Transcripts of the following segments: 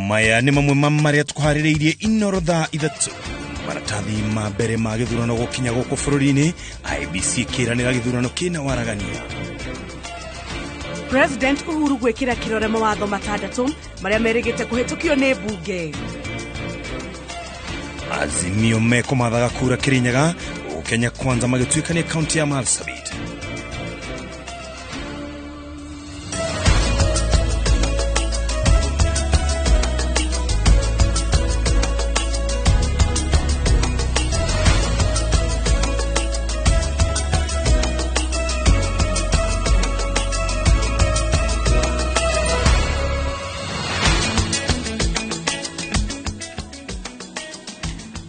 Maya nĩ mamwe ma marĩa tũkũharĩrĩirie Inoro thaa 3. Maratathi ma mbere ma gĩthurano gũkinya gũkũ bũrũri-inĩ, IEBC ĩkĩranĩra gĩthurano kĩna waragania. President Uhuru gwĩkĩra kĩrore mawatho 6 marĩa merĩgĩte kũhĩtũkio nĩ mbunge. Azimio mekũmathaga kura Kirinyaga, gũkũ Kenya Kwanza magĩtuĩkania kaunti ya Marsabit.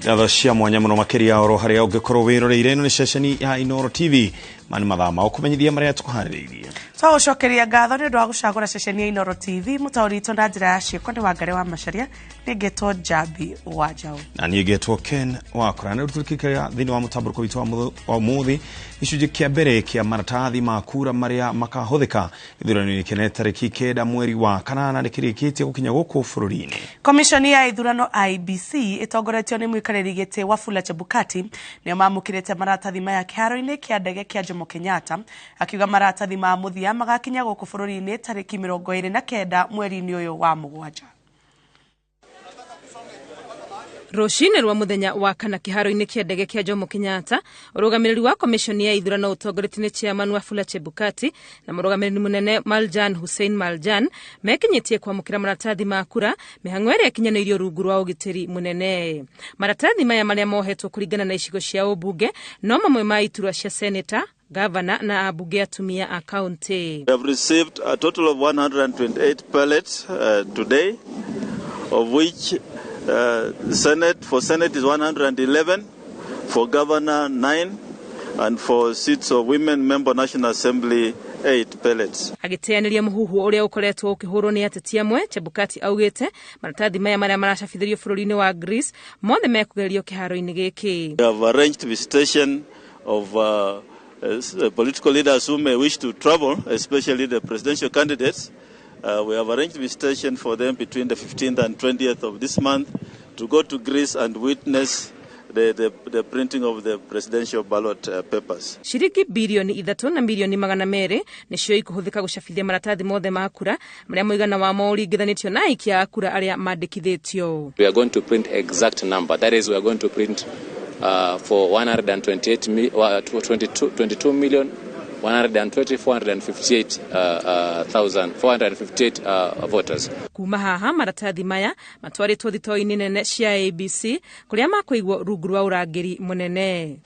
Ngatho cia mwanya muno makiria oro haria ungikorwo wiroreire. Ĩno nĩ ceceni ya Inoro TV, mani mathaa ma ũkũmenyithia marĩa tũkũharĩrĩirie. Twagũcokeria ngatho nĩ ũndũ wa gũcagũra ceceni ya Inoro TV. Mũtaũri witũ na njĩra ya ciĩko nĩ Wangari wa Macharia, nĩ ngĩtwo Njambi wa Njaũ. Na niĩ ngetwo Ken Wakora. Na rĩu tũrĩkĩkaga thĩinĩ wa mũtambũrũko witũ wa ũmũthĩ, gĩcunjĩ kĩa mbere kĩa maratathi ma kura marĩa makahũthĩka gĩthurano-inĩ kĩnene tarĩki 9 mweri wa 8 nĩ kĩrĩkĩtie gũkinya gũkũ bũrũri-inĩ. Komishoni ya ithurano IEBC ĩtongoretio nĩ mũikarĩri gĩtĩ Wafula Chebukati nĩo mamũkĩrĩte maratathi maya kĩharo-inĩ kĩa ndege kĩa Jomo Kenyatta, akiuga maratathi ma mũthia magakinya gũkũ bũrũri-inĩ tarĩki 29 mweri-inĩ ũyũ wa 7. Rũcinĩ rwa mũthenya wa kana kĩharo-inĩ kĩa ndege kĩa Jomo Kenyatta, ũrũgamĩrĩri wa komishoni ya ithurano ũtongoretio nĩ chairman Wafula Chebukati na mũrũgamĩrĩri mũnene Maljan Hussein Maljan mekinyĩtie kwamũkĩra maratathi ma kura, mĩhang'o ĩrĩa ĩkinyanĩirio rungu rwa ũgitĩri mũnene. Maratathi maya marĩa mohetwo kũringana na icigo cia ũmbunge no mamwe ma iturwa cia seneta, gavana na ambunge atumia a kaunti. We have received a total of 128 pallets today, of which Senate, for Senate is 111, for Governor 9, and for seats of women member National Assembly 8 pellets. Agĩteanĩria mũhuhu ũrĩa ũkoretwo ũkĩhũrwo nĩ ateti amwe, Chebukati augĩte maratathi maya marĩa maracabithĩrio bũrũri-inĩ wa Greece mothe mekũgerio kĩharo-inĩ gĩkĩ. We have arranged visitation of political leaders who may wish to travel, especially the presidential candidates. We have arranged visitation for them between the 15th and 20th of this month to go to Greece and witness the printing of the presidential ballot papers. Ciringi birioni 3 na mirioni 200 nĩcio ikũhũthĩka gũcabithia maratathi mothe ma kura marĩa mũigana wamo ũringithanĩtio na aikia a kura arĩa mandĩkithĩtio. We are going to print exact number. That is, we are going to print for one hundred and twenty-eight twenty-two, twenty-two million one hundred and twenty, four hundred and fifty-eight, thousand, four hundred and fifty-eight, voters. Kuma haha maratathi maya matwarĩtwo thitoo-inĩ nene cia ABC kũrĩa makũigwo rungu rwa ũrangĩri mũnene.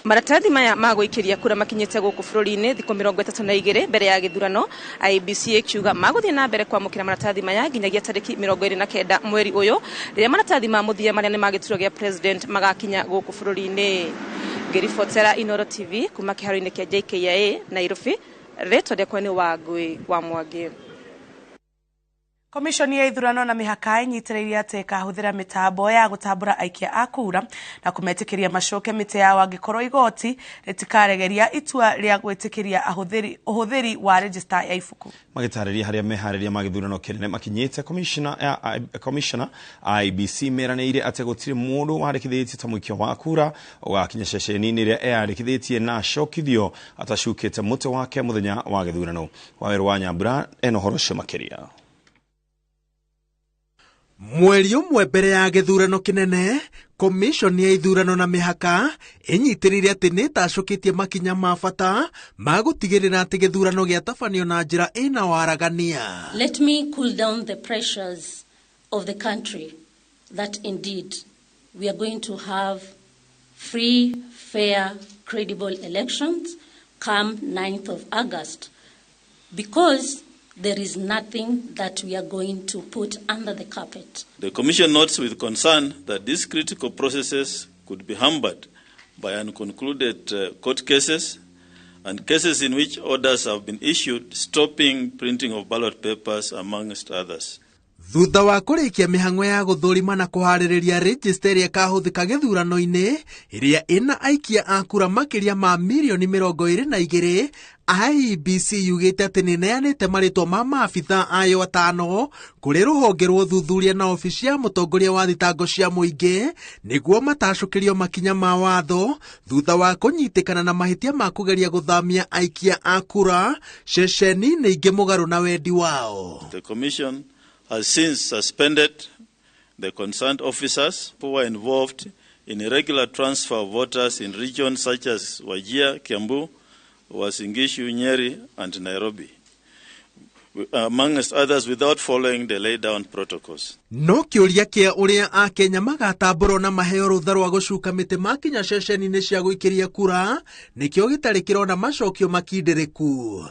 Maratathi maya ma gũikĩria kura makinyĩte gũkũ bũrũri-inĩ thikũ 32 mbere ya gĩthurano. IEBC ĩkiuga magũthiĩ na mbere kwamũkĩra maratathi maya nginyagia tarĩki 29 mweri ũyũ, rĩrĩa maratathi ma mũthia marĩa nĩ ma gĩturwa gĩa president magakinya gũkũ bũrũri-inĩ. Ngĩribotera Inoro TV kuma kĩharo-inĩ kĩa JKIA Nairobi, rĩtwa rĩakwa nĩ Wangũi wa Mwangi. Komishoni ya ithurano na mĩhaka ĩnyitĩrĩire atĩ ĩkahũthĩra mĩtambo ya gũtambũra aikia a kura na kũmetĩkĩria macoke mĩtĩ yao angĩkorwo igoti rĩtikaregeria itua rĩa gwĩtĩkĩria ũhũthĩri wa register ya ibuku. Magĩtarĩria harĩa meharĩria ma gĩthurano kĩnene makinyĩte, commissioner IEBC meranĩire atĩ gũtirĩ mũndũ wandĩkithĩtie ta mũikia wa kura ũgakinya ceceni-inĩ ĩrĩa eyandĩkithĩtie na acokithio atacukĩte mũtĩ wake mũthenya wa gĩthurano. Wawerũ wa Nyambura ena ũhoro ũcio makĩria. Mweri ũmwe mbere ya gĩthurano kĩnene, Komishoni ya ithurano na mĩhaka ĩnyitĩrĩire atĩ nĩ ĩtacũkĩtie makinya ma bata ma gũtigĩrĩra atĩ gĩthurano gĩatabanio na njĩra ĩna waragania. Let me cool down the pressures of the country that indeed we are going to have free, fair, credible elections come 9th of August, because there is nothing that we are going to put under the carpet. The Commission notes with concern that these critical processes could be hampered by unconcluded court cases and cases in which orders have been issued stopping printing of ballot papers, amongst others. Thutha wa kũrĩkia mĩhang'o ya gũthũrima na kũharĩrĩria rejista ĩrĩa ĩkahũthĩka gĩthurano-inĩ ĩrĩa ĩna aikia a kura makĩria ma mirioni 22, IEBC yugĩte atĩ nĩneanĩte marĩtwa ma maabitha ayo 5 kũrĩ rũhonge rwa ũthuthuria na obici ya mũtongoria wa thitango cia mũingĩ nĩguo matacũkĩrio makinya ma watho thutha wa kũnyitĩkana na mahĩtia ma kũgeria gũthamia aikia a kura ceceni-inĩ ingĩ mũgarũ na wendi wao. The commission has since suspended the concerned officers who were involved in irregular transfer of voters in regions such as Wajir, Kiambu, Uasin Gishu, Nyeri, and Nairobi, amongst others, without following the laid down protocols. No kĩũria kĩa ũrĩa Akenya magatambũrwo na maheo rũtha rwa gũcuka mĩtĩ makinya ceceni-inĩ cia gũikĩria kura nĩkĩo gĩtarĩ kĩrona macokio makindĩrĩku.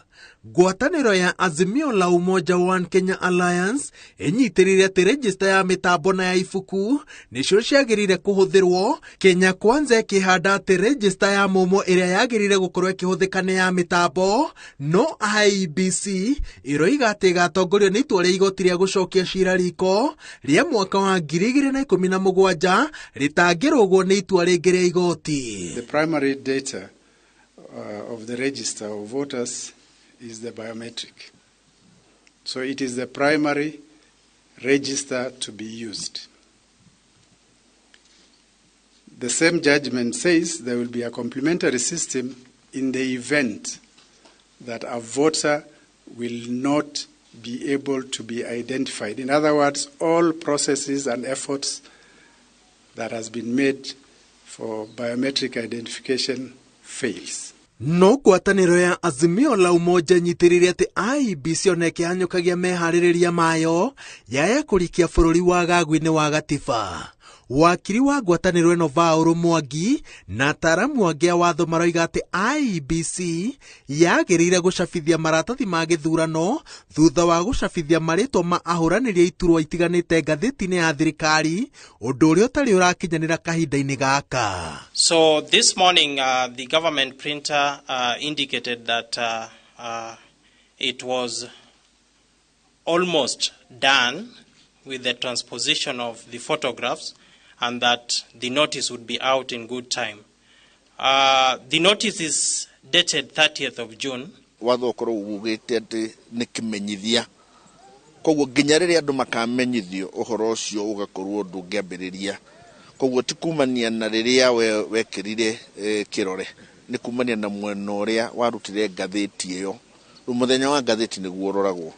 Ngwatanĩro ya Azimio la Umoja One Kenya Alliance ĩnyitĩrĩire atĩ rejista ya mĩtambo na ya ibuku nĩcio ciagĩrĩire kũhũthĩrwo. Kenya Kwanza ĩkĩhanda atĩ rejista ya mũmũ ĩrĩa yagĩrĩire gũkorwo ĩkĩhũthĩka nĩ ya mĩtambo, no IEBC ĩroiga atĩ ĩgatongorio nĩ itua rĩa igoti rĩa gũcokia cira riko rĩa mwaka wa 2017 rĩtangĩrũgwo nĩ itua rĩngĩ rĩa igoti. The primary data of the register of voters is the biometric. So it is the primary register to be used. The same judgment says there will be a complementary system in the event that a voter will not be able to be identified. In other words, all processes and efforts that has been made for biometric identification fails. No ngwatanĩro ya Azimio la Umoja ĩnyitĩrĩire atĩ IEBC ona ĩkĩhanyũkagia meharĩrĩria mayo yaya kũrikia bũrũri wagagu-inĩ wa gatiba. Wakiri wa ngwatanĩro ĩno Vaũrũ Mwangi na ataaramu angĩ a watho maroiga atĩ IEBC yagĩrĩire gũcabithia maratathi ma gĩthurano thutha wa gũcabithia marĩtwa ma ahũranĩri a iturwa itiganĩte ngathĩti-inĩ ya thirikari, ũndũ ũrĩa ũtarĩ ũrakinyanĩra kahinda-inĩ gaka. So this morning the government printer indicated that it was almost done with the transposition of the photographs and that the notice would be out in good time. The notice is dated 30th of June. Watho ũkorwo ugĩte atĩ nĩ kĩmenyithia, koguo nginya rĩrĩa andũ makamenyithio ũhoro ũcio ũgakorwo ndũngĩambĩrĩria. Koguo ti kumania na rĩrĩa we wekĩrire kĩrore, nĩ kumania na mwena ũrĩa warutire ngathĩti ĩyo. Rĩu mũthenya wa ngathĩti nĩguo ũroragwo.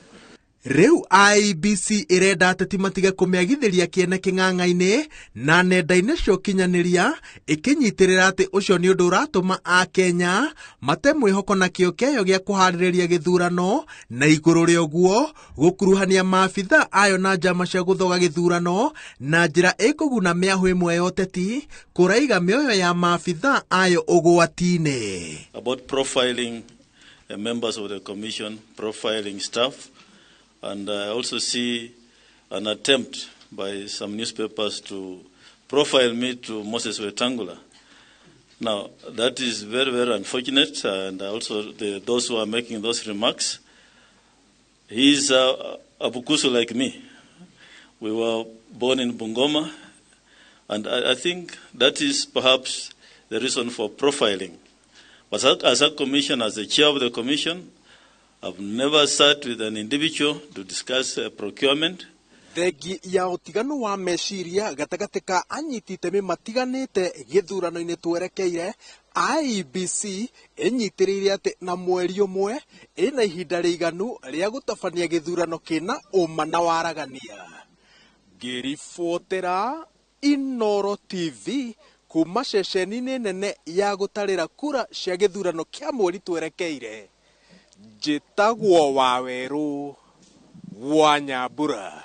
Rĩu IEBC ĩrenda ateti matige kũmĩagithĩria kĩene kĩng'ang'a-inĩ na nenda-inĩ cia ũkinyanĩria, ĩkĩnyitĩrĩra atĩ ũcio nĩ ũndũ ũratũma Akenya mate mwĩhoko na kĩo kĩayo gĩa kũharĩrĩria gĩthurano, na igũrũ rĩa ũguo gũkuruhania maabitha ayo na njama cia gũthoga gĩthurano na njĩra ĩkũguna mĩahũ ĩmwe ya ũteti kũraiga mĩoyo ya maabitha ayo ũgwati-inĩ. About profiling members of the commission, profiling staff, and I also see an attempt by some newspapers to profile me to Moses Wetangula. Now, that is very, very unfortunate, and also those who are making those remarks. He is a Bukusu like me. We were born in Bungoma, and I think that is perhaps the reason for profiling. But as a commission, as the chair of the commission, I've never sat with an individual to discuss procurement. Thengi ya ũtiganu wa meciria gatagatĩ ka anyiti itemi matiganĩte gĩthurano-inĩ twerekeire, IEBC ĩnyitĩrĩire atĩ na mweri ũmwe ĩna ihinda rĩiganu rĩa gũtabania gĩthurano kĩna ũma na waragania. Ngĩribotera Inooro TV kuma ceceni-inĩ nene ya gũtarĩra kura cia gĩthurano kĩa mweri twerekeire, njĩtagwo Wawerũ wa Nyambura.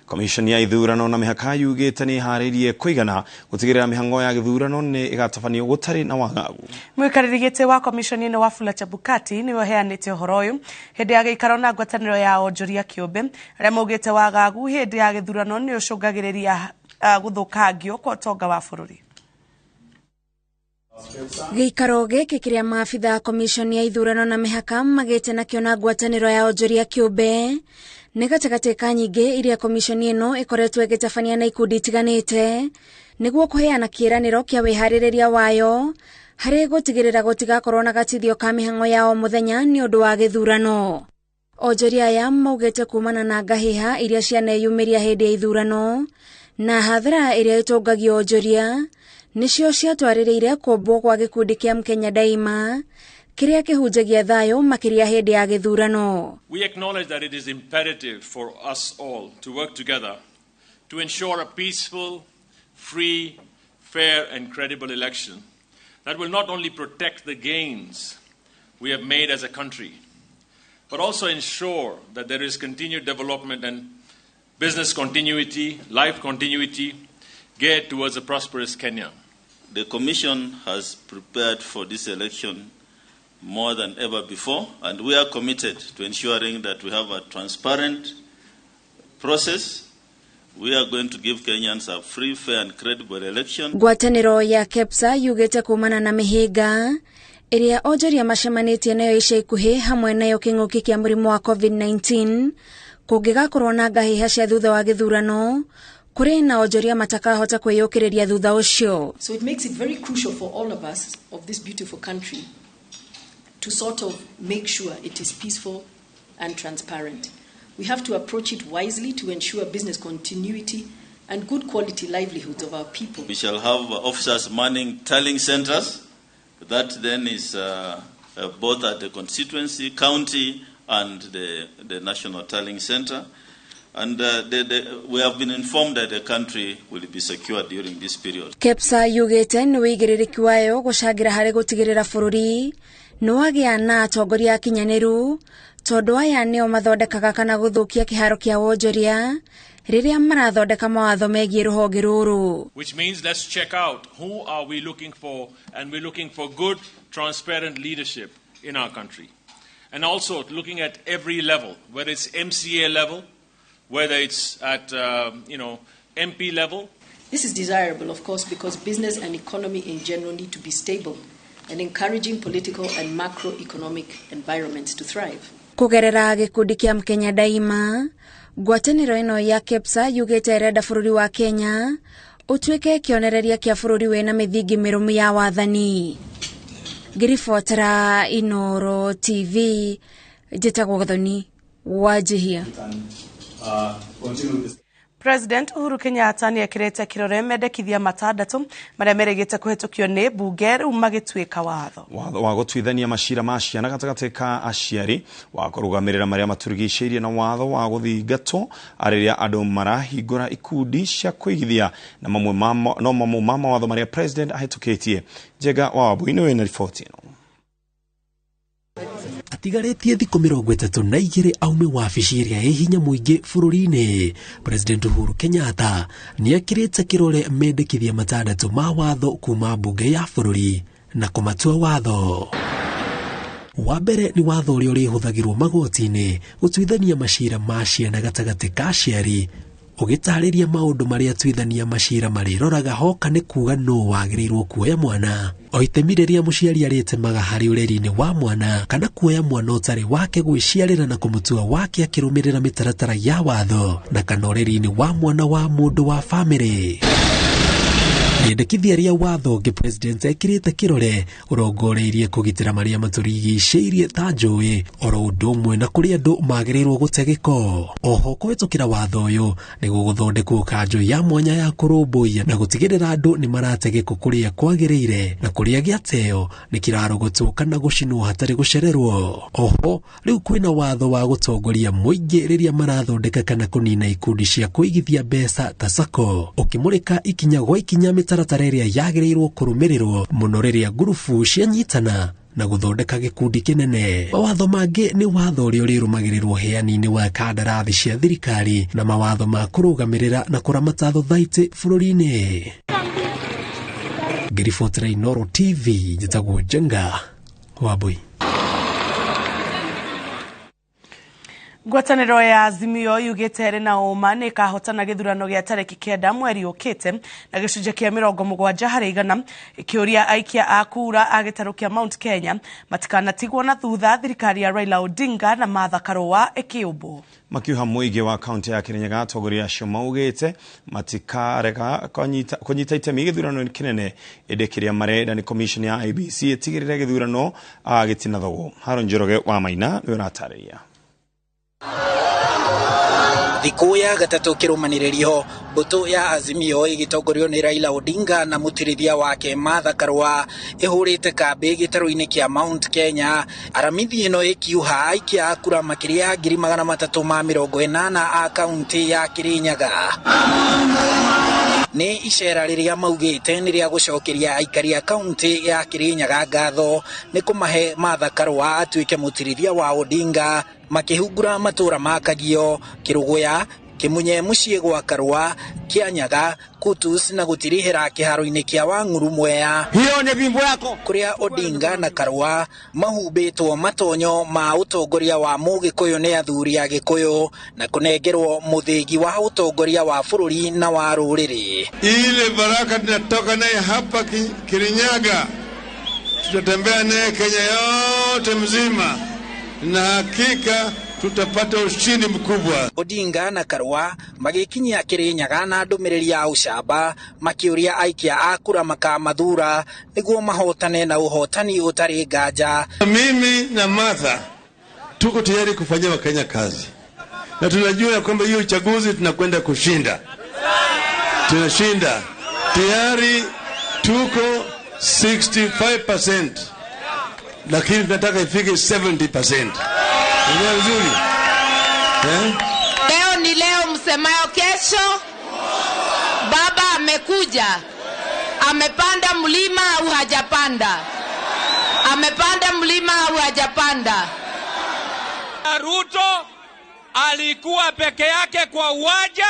Commission ya ithurano na mĩhaka yugĩte nĩ ĩharĩirie kũigana gũtigĩrĩra mĩhang'o ya gĩthurano nĩ ĩgatabanio gũtarĩ na wagagu. Mũikarĩri gĩtĩ wa commission ĩno Wafula Chebukati nĩwe ũheanĩte ũhoro ũyũ hĩndĩ ya gĩikaro na ngwatanĩro ya onjoria kĩũmbe arĩa maugĩte wagagu hĩndĩ ya gĩthurano nĩ ũcũngagĩrĩria gũthũkangio kwa ũtonga wa bũrũri. Gĩikaro gĩkĩ kĩrĩa maabitha a commission ya ithurano na mĩhaka magĩte nakĩo na ngwatanĩro ya onjoria kĩũmbe Nĩ gatagatĩ ka nyingĩ iria komishoni ĩno ĩkoretwo ĩgĩtabania na ikundi itiganĩte nĩguo kũheana kĩĩranĩro kĩa wĩharĩrĩria wayo harĩ gũtigĩrĩra gũtigakorwo na gatithio ka mĩhang'o ya o mũthenya nĩ ũndũ wa gĩthurano. Onjoria aya maugĩte kumana na ngahĩha iria cianeyumĩria hĩndĩ ya ithurano na hathara ĩrĩa ĩtũngagio onjoria nĩcio ciatwarĩrĩire kũmbwo kwa gĩkundi kĩa Mkenya Daima kĩrĩa kĩhunjagia thayũ makĩria hĩndĩ ya gĩthurano. We acknowledge that it is imperative for us all to work together to ensure a peaceful, free, fair and credible election that will not only protect the gains we have made as a country, but also ensure that there is continued development and business continuity, life continuity, geared towards a prosperous Kenya. The Commission has prepared for this election more than ever before, and we are committed to ensuring that we have a transparent process. We are going to give Kenyans a free, fair and credible election. Ngwatanĩro ya KEPSA yugĩte kumana na mĩhĩnga ĩrĩa onjoria macemanĩtie nayo ica ikuhĩ hamwe nayo kĩng'ũki kĩa mũrimũ wa COVID-19 kũngĩgakorwo na ngahĩha cia thutha wa gĩthurano kũrĩ na onjoria matakahota kwĩyũkĩrĩria thutha ũcio. So it makes it very crucial for all of us of this beautiful country to sort of make sure it is peaceful and transparent. We have to approach it wisely to ensure business continuity and good quality livelihoods of our people. We shall have officers manning tallying centers. That then is both at the constituency, county, and the national tallying center. And we have been informed that the country will be secure during this period. KEPSA yugĩte nĩ wĩigĩrĩrĩki wayo gũcangĩra harĩ gũtigĩrĩra bũrũri nĩ wagĩa na atongoria akinyanĩru tondũ aya nĩo mathondekaga kana gũthũkia kĩharo kĩa wonjoria rĩrĩa marathondeka mawatho megiĩ rũhonge rũrũ. Which means let's check out who are we looking for, and we're looking for good, transparent leadership in our country. And also looking at every level, whether it's MCA level, whether it's at MP level. This is desirable, of course, because business and economy in general need to be stable and encouraging political and macroeconomic environments to thrive. Kũgerera gĩkundi kĩa Mkenya Daima, ngwatanĩro ĩno ya KEPSA yugĩte ĩrenda bũrũri wa Kenya ũtuĩke kĩonereria kĩa bũrũri wĩna mĩthingi mĩrũmu ya wathani. Ngĩribotera Inoro TV, njĩtagwo Gathoni Wanjihia. President Uhuru Kenyatta nĩ ekĩrĩte kĩrore mendekithia matandatũ marĩa merĩgĩte kũhetũkio nĩ mbunge rĩu magĩtuĩka watho. Watho wa gũtuithania macira ma ciana gatagatĩ ka aciari, wa kũrũgamĩrĩra marĩa matũrigicĩirie na watho wa gũthingatwo rĩrĩa andũ marahingũra ikundi cia kũigithia na mamwe no mamwe ma mawatho marĩa President ahĩtũkĩtie. Njega wa Wambui nĩwe wĩna riboti ĩno. Atigarĩtie thikũ 32 aume wabici ĩrĩa ĩ hinya mũingĩ bũrũri-inĩ, President Uhuru Kenyatta nĩekĩrĩte kĩrore mendekithia matandatũ ma watho kuma mbunge ya bũrũri na kũmatua watho. Wa mbere nĩ watho ũrĩa ũrĩhũthagĩrwo magoti-inĩ gũtuithania macira ma ciana gatagatĩ ka aciari, ũgĩtarĩria maũndũ marĩa atuithania macira marĩroraga hoka nĩ kuga nũ wagĩrĩirwo kuoya mwana, o itemi rĩrĩa mũciari arĩtemaga harĩ ũreri-inĩ wa mwana kana kuoya mwana ũtarĩ wake gwĩciarĩra na kũmũtua wake akĩrũmĩrĩra mĩtaratara ya watho na kana ũreri-inĩ wa mwana wa mũndũ wa bamĩrĩ. Rĩendekithia rĩa watho ũngĩ President ekĩrĩte kĩrore ũrongoreirie kũgitĩra marĩa matũrigicĩirie ta njũĩ oro ũndũ ũmwe na kũrĩa andũ magĩrĩirwo gũte gĩko. Oho kũhĩtũkĩra watho ũyũ nĩ gũgũthondekwo kanjũ ya mwanya ya kũrũmbũiya na gũtigĩrĩra andũ nĩ marate gĩko kũrĩa kwagĩrĩire na kũrĩa gĩateo nĩ kĩrarogotwo kana gũcinwo hatarĩ gũcererwo. Oho rĩu kwĩna watho wa gũtongoria mũingĩ rĩrĩa marathondeka kana kũnina ikundi cia kũigithia mbeca ta SACCO, ũkĩmũrĩka ikinya gwa ikinya mĩtaratara ĩrĩa yagĩrĩirwo kũrũmĩrĩrwo mũno rĩrĩa ngurubu cianyitana na gũthondeka gĩkundi kĩnene. Mawatho mangĩ nĩ watho ũrĩa ũrĩrũmagĩrĩrwo heani-inĩ wa kandarathi cia thirikari na mawatho ma kũrũgamĩrĩra na kũramata thothaitĩ bũrũri-inĩ. Ngĩribotera Inoro TV, njĩtagwo Njenga Wambui. Ngwatanĩro ya Azimio yugĩte ĩrĩ na ũma nĩ ĩkahotana gĩthurano gĩa tarĩki 9 mweri ũkĩte na gĩcunjĩ kĩa 70% ĩkĩũria aikia a kura a gĩtarũ kĩa Mount Kenya matikanatigwo na thutha thirikari ya Raila Odinga na Martha Karua ĩkĩũmbwo. Makiuha mũingĩ wa kaunti ya Kirinyaga atongoria acio maugĩte matikarega kũnyita itemi gĩthurano kĩnene ĩndĩ kĩrĩa marenda nĩ commission ya IEBC ĩtigĩrĩre gĩthurano gĩtinathogwo. Haron Njoroge wa Maina nĩwe ũratarĩria. Thikũ ya gatatũ kĩrũmanĩrĩrio mbũtũ ya Azimio ĩgĩtongorio nĩ Raila Odinga na mũtirithia wake Martha Karua ĩhũrĩte kambĩ gĩtarũ-inĩ kĩa Mount Kenya. Aramithi ĩno ĩkiuha aikia a kura makĩria ya 380,000 a kaunti ya Kirinyaga. Nĩ icera rĩrĩa maugĩte nĩ rĩa gũcokeria aikari a kaunti ya Kirinyaga ngatho nĩ kũmahe Martha Karua atuĩke mũtirithia wa Odinga, makĩhungura matũra ma Kagio, Kĩrũgũya, Kĩmunye mũciĩ gwa Karua, Kĩanyaga, Kutus na gũtirihĩra kĩharo-inĩ kĩa Wang'uru Mwea. Hiyo nĩ bimbo yako. Kũrĩa Odinga na Karua mahumbĩtwo matonyo ma ũtongoria wa Mũgĩkũyũ nĩ athuri a Gĩkũyũ na kũnengerwo mũthĩgi wa ũtongoria wa bũrũri na wa rũrĩrĩ. Ile baraka tunatoka naye hapa Kirinyaga, tutatembea naye Kenya yote mzima na hakika tutapata ushindi mkubwa. Odinga na Karua magĩkinyia Kirinyaga na ndũmĩrĩri ya ũcamba makĩũria aikia a kura makamathura nĩguo mahotane na ũhotani ũtarĩ nganja. Mimi na Martha tuko tayari kufanyia Wakenya kazi na tunajua ya kwamba hiyo uchaguzi tunakwenda kushinda. Tunashinda tayari, tuko 65%, lakini tunataka ifike 70%. Vizuri. Leo ni leo, msemayo kesho. Baba amekuja. Amepanda mlima au hajapanda? Amepanda mlima au hajapanda? Ruto alikuwa peke yake kwa uwanja.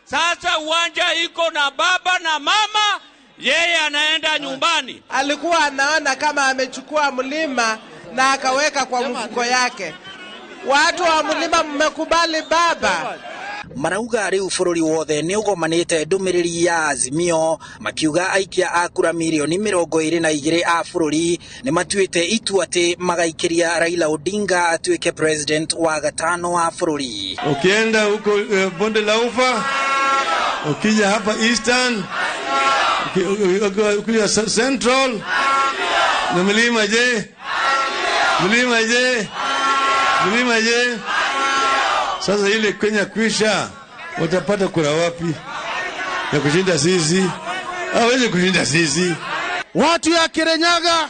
Sasa uwanja iko na baba na mama, yeye anaenda nyumbani. Alikuwa anaona kama amechukua mlima na akaweka kwa mfuko yake. Watu wa mlima mmekubali baba. Marauga rĩu bũrũri wothe nĩ ũgomanĩte ndũmĩrĩri ya Azimio makiuga aikia a kura mirioni 22 a bũrũri nĩ matuĩte itua atĩ magaikĩria Raila Odinga atuĩke president wa gatano wa bũrũri. Ukienda huko bonde la Ufa, ukija hapa Eastern, ukija Central, na mlima je? Mlima je? Mlima je? Sasa ile Kenya kwisha, watapata kura wapi ya kushinda sisi? Hawezi kushinda sisi. Watu ya Kirinyaga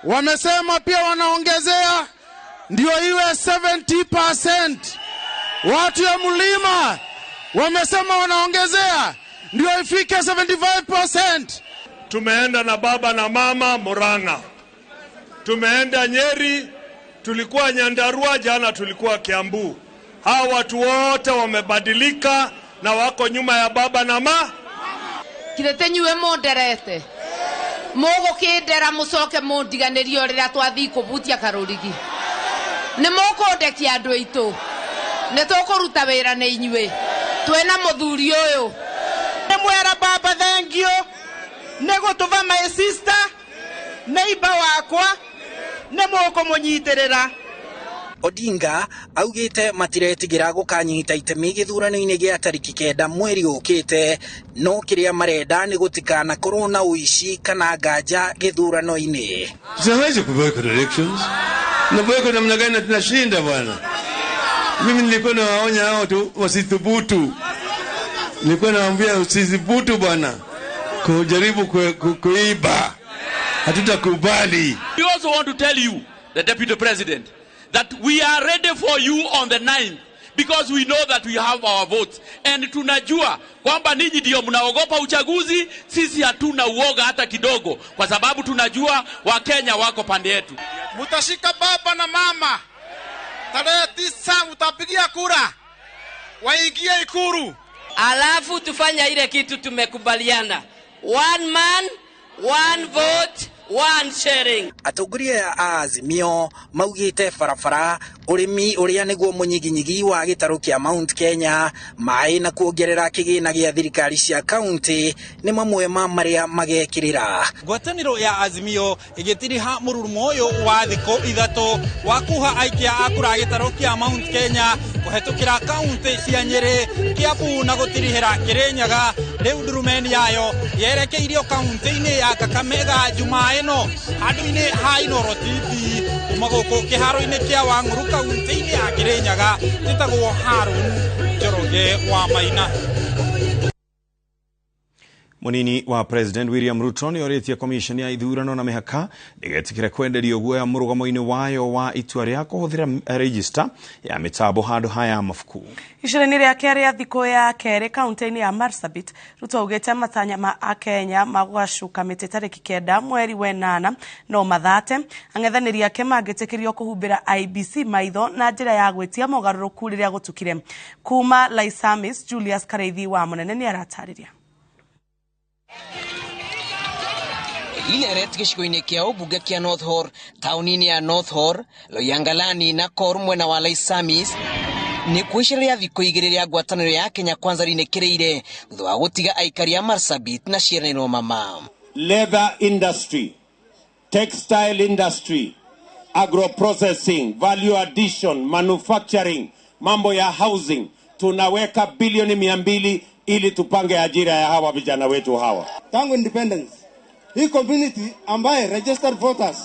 wamesema pia wanaongezea ndio iwe 70%. Watu ya mlima wamesema wanaongezea ndio ifike 75%. Tumeenda na baba na mama Murang'a, tumeenda Nyeri, tulikuwa Nyandarua, jana tulikuwa Kiambu. Hawa watu wote wamebadilika na wako nyuma ya baba na ma. Kirete nyuwe munderete. Mugukindera mucoke mundiganirio riria twathii kubutia karurigi. Ni mukundekia andu aitu. Ni tukuruta wira na inyuĩ. Twina muthuri uyu. Ni mwera baba thank you. Ni gutuva my sister, neighbor wakwa, ni mukumunyitirira. Odinga augite matiretigĩra gũkanyita itemi gĩthurano-inĩ gĩa tarĩki 9 mweri ũkĩte, no kĩrĩa marenda nĩ gũtikanakorwo na ũici kana nganja gĩthurano-inĩ. Siwezi kuboycott elections. Na boycott namna gani tunashinda bwana? Mimi nilikuwa nawaonya hao tu wasithubutu. Nilikuwa nawaambia usithubutu bwana kujaribu kuiba. Hatutakubali. We also want to tell you, the Deputy President, that we are ready for you on the 9th because we know that we have our votes and tunajua kwamba ninyi ndio mnaogopa uchaguzi. Sisi hatuna uoga hata kidogo kwa sababu tunajua Wakenya wako pande yetu. Mutashika baba na mama tarehe 9 mtapigia kura waingie Ikuru, alafu tufanya ile kitu tumekubaliana, one man one vote 1 shilling. Atongoria a Azimio maugite barabara urimi uria niguo munyiginyigi wa gitaru kia Mount Kenya mai na kuongerera kigina gia thirikari cia kaunti ni mamwe ma maria magekirira. Ngwataniro ya Azimio igitiriha mururumo uyu wa thiku 3 wa kuha aikia a kura gitaru kia Mount Kenya kuhetukira kaunti cia Nyeri, Kiambu na gutirihira Kirinyaga. Riu ndurumeni yayo yerekeirio kaunti-ini ya Kakamega Jumaa ĩno handũ-inĩ ha Inooro TV kuma gũkũ kĩharo-inĩ kĩa Wang'ũrũ kaunti-inĩ ya Kirinyaga. Njĩtagwo Harun Njoroge wa Maina. Munini wa President William Ruto nĩ orĩtie Commission ya ithurano na mĩhaka ndĩgetĩkĩre kwenderio guoya mũrũgamo-inĩ wayo wa itua rĩa kũhũthĩra register ya mĩtambo handũ ha ya mabuku. Icera-inĩ rĩake rĩa thikũ ya kerĩ kaunti-inĩ ya Marsabit, Ruto augĩte matanya ma akenya ma gũgacuka mĩtĩ tarĩki 9 mweri wa 8 no mathate ang'ethanĩri ake mangĩtĩkĩrio kũhumbĩra IEBC maitho na njĩra ya gwĩtia mogarũrũku rĩrĩa gũtukire. Kuma Laisamis, Julius Kareithi wa Mũnene nĩ aratarĩria. Ileret gĩcigo-inĩ kĩa ũmbunge kĩa North Horr, taũni-inĩ ya North Horr, Loyangalani na Kor mwena wa Laisamis nĩ kwĩcera rĩa thikũ 2 rĩa ngwatanĩro ya Kenya Kwanza rinĩkĩrĩire thutha wa gũtiga aikari a Marsabit na ciĩranĩro mama. Leather industry, textile industry, agro-processing, value addition, manufacturing, mambo ya housing, tunaweka bilioni 200 ili tupange ajira ya hawa vijana wetu hawa. Tangu independence, hii community ambaye registered voters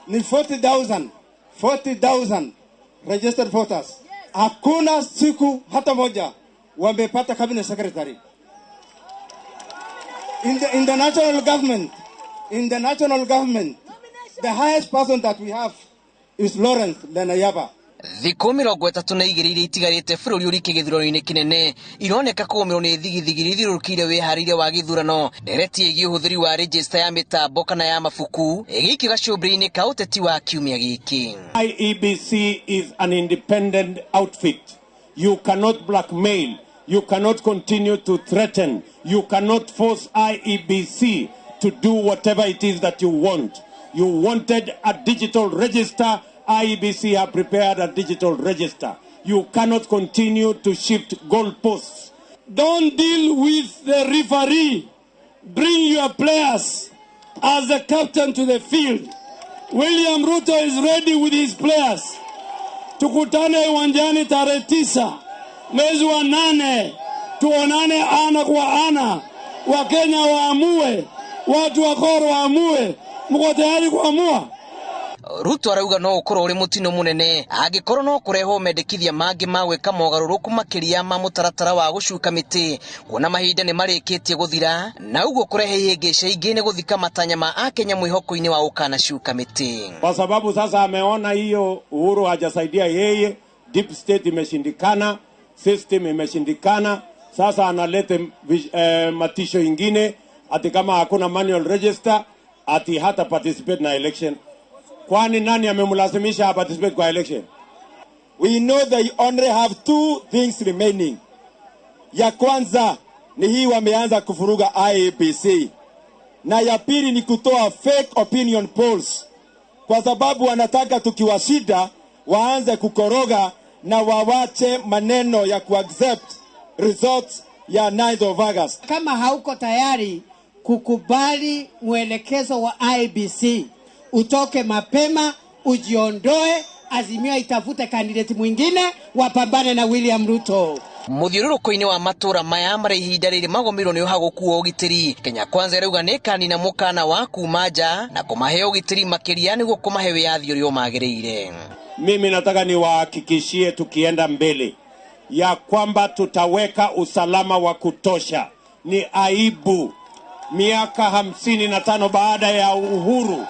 ni 40,000 registered voters. Hakuna siku hata moja wamepata cabinet secretary. In the national government, the highest person that we have is Lawrence Lenayaba. Thikũ 32 iria itigarĩte bũrũri ũrike gĩthurano-inĩ kĩnene ironeka kũgũmĩrwo nĩ thigithigi ithiũrũrũkĩire wĩharĩria wa gĩthurano. Ndereti ĩgiĩ ũhũthĩri wa register ya mĩtambo kana ya mabuku ĩgĩikio gacũmbĩrĩ-inĩ ka ũteti wa kiumia gĩkĩ. IEBC is an independent outfit. You cannot blackmail. You cannot continue to threaten. You cannot force IEBC to do whatever it is that you want. You wanted a digital register. IEBC have prepared a digital register. You cannot continue to shift goalposts. Don't deal with the referee. Bring your players as the captain to the field. William Ruto is ready with his players. Tukutane uwanjani tarehe 9 mwezi wa 8, tuonane ana kwa ana. Wakenya waamue, watu wa Koro waamue. Mko tayari kuamua? Ruto arauga no ukorwo uri mutino munene angikorwo no kurehwo mendekithia mangi ma gwika mogaruruku makiria ma mutaratara wa gucuka miti kuona mahinda ni marikitie guthira na uguo kurehe ihengeca ingi ni guthika matanya ma akenya mwihoko-ini wa ukanacuka miti. Kwa sababu sasa ameona hiyo Uhuru hajasaidia yeye, deep state imeshindikana, system imeshindikana, sasa analete matisho ingine ati kama hakuna manual register ati hata participate na election. Kwani nani amemlazimisha participate kwa election? We know they only have 2 things remaining. Ya kwanza ni hii wameanza kufuruga IEBC. Na ya pili ni kutoa fake opinion polls. Kwa sababu wanataka tukiwashida waanze kukoroga na wawache maneno ya kuaccept results ya 9th of August. Kama hauko tayari kukubali mwelekezo wa IEBC, utoke mapema, ujiondoe, Azimio itafute candidate mwingine, wapambane na William Ruto. Muthiũrũrũko-inĩ wa matũra maya marĩa ihinda rĩrĩ magomirwo nĩ ũhagũku wa ũgitĩri, Kenya Kwanza ĩrauga nĩ ĩkanina mũkana wa kuma nja na kũmahe ũgitĩri makĩria nĩguo kũmahe wĩyathi ũrĩa ũmagĩrĩire. Mimi nataka niwahakikishie tukienda mbele ya kwamba tutaweka usalama wa kutosha. Ni aibu miaka 55 baada ya uhuru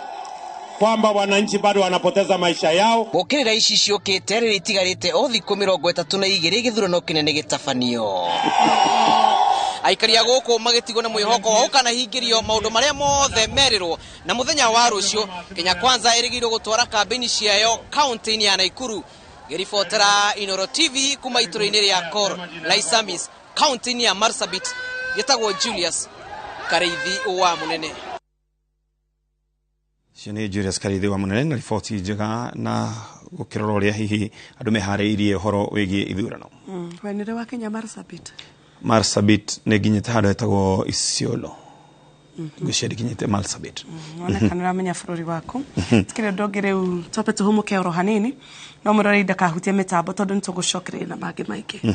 kwamba wananchi bado wanapoteza maisha yao. Gũkĩrĩra ici ciũkĩte rĩrĩa itigarĩte o thikũ 32 gĩthurano kĩnene gĩtabanio. Aikari a gũkũ magĩtigwo na mwĩhoko wa ũkanahingĩrio maũndũ marĩa mothe merirwo na mũthenya wa rũciũ Kenya Kwanza ĩrĩgĩrĩirwo gũtwara kambĩini ciayo kaunti-inĩ ya Nakuru. Ngĩribotera Inooro TV kuma itũra-inĩ rĩa Kor Laisamis kaunti-inĩ ya Marsabit, gĩtagwo Julius Kareithi wa Munene. Ũcio nĩ Julius Karithi wa Mũnene na riboti njega na gũkĩrora ũrĩa hihi andũ meharĩirie ũhoro wĩgiĩ ithurano. We nĩ rĩ wakinya Marsabit? Marsabit nĩ nginyĩte handũ hetagwo Isiolo. Ngwĩciria ndikinyĩte Marsabit. Woneka nĩ ũramenya bũrũri waku. Tikĩrĩ ũndũ ũngĩ, rĩu twambe tũhũmũke oro hanini, no mũrorei ndakahutie mĩtambo tondũ nĩ tũgũcokereria na mangĩ maingĩ.